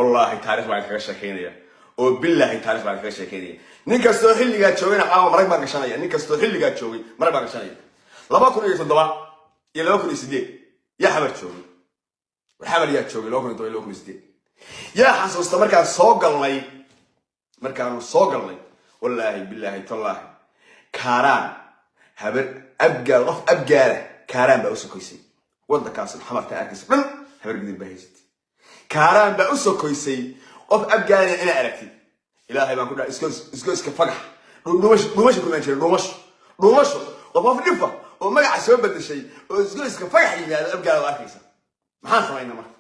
Wallaahi taarikh baan kaga sheekaynaya, oo billaahi taarikh baan kaga sheekaynaya. Nin kastoo xilligaa joogayna caawa marag baan gashanaya. Nin kastoo xilligaa joogay marag baan gashanaya. 2007 iyo 2008 yaa Xamar joogay? War Xamar yaa joogay 2007, 2008? Yaa xasuusta markaan soo galnay? Markaanu soo galnay, wallaahi, billaahi, tallaahi, Kaaraan habar Abgaal, qof Abgaala Kaaraan baa u sokoysay. Waddankaas Xamarta arkaysa dhan Habar Gidir baa haysatay. Kaaraan baa u sokoysay qof Abgaalina inaa aragtid. Ilaahay baan ku dhaha, Isgoyska Fagax dhuumasho, dhuumasho ku imaan jiray, dhuumasho, dhuumasho. Qof qof dhifa oo magaca soo bedeshay oo Isgoyska Fagax yimaado Abgaala waa arkaysa. Maxaan samaynaa marka?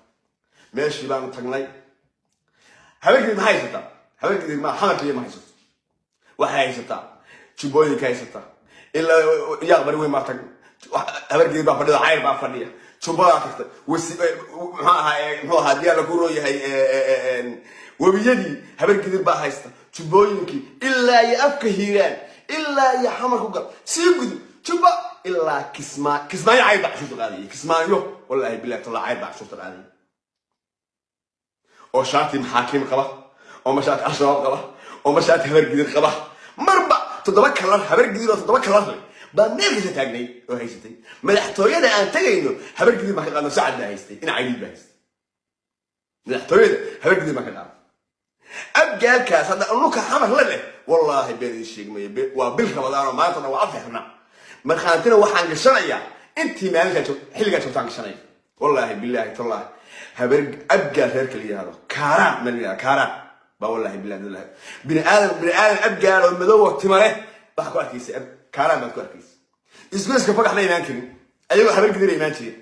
Meeshii baanu tagnay. Habargidir maxay haysataa? Habargidir ma Xamarkiiyo ma haysato. Waxay haysataa Jubbooyinka, haysataa ilaa Yaaq Bari Weyn baa tag. Habargidir baa fadhida, Cayr baa fadhiya, Jubbadaa tagtay, wasi muxuu ahaa, muxuu ahaa, diyaar la ku rooyahay. Webiyadii Habargidir baa haysta, Jubbooyinkii ilaa iyo afka Hiiraan, ilaa iyo Xamar ku gal, sii gudub Jubba ilaa Kismaayo. Cayr baa cashuurta qaadayay Kismaayo. Wallaahi, billahi, tallaahi, Cayr baa cashuurta qaadayay, oo shaati maxaakiim qaba, oo mashaati Al-Shabaab qaba, oo mashaati Habargidir qaba. Marba toddoba kalar Habargidir oo toddoba kalar leh baa meel kasta taagnay oo haysatay. Madaxtooyada aan tagayno Habargidir baan ka qaadno. Sacad baa haystay, ina Caydiid baa haystay. Madaxtooyada Habargidir baan ka qaadno. Abgaalkaas hadda unuka Xamar la leh, wallaahi been idin sheegmaya. Waa bil Ramadaanoo maantana waa afxirna. Markhaantina waxaan gashanayaa intii maalinkaa joog, xilligaa joogtaan gashanaya. Wallaahi, billaahi, tallaahi, habar Abgaal reerka la yihahdo Kaaraan ma la yihahdo, Kaaraan baa, wallahi, billahi, billahi, bini aadam, bini aadam Abgaal oo madow oo tima leh waxaa ku arkaysa Kaaraan baad ku arkaysa. Isgoyska Fagax ma imaan karin, ayagoo Habar Gidira imaan jirin.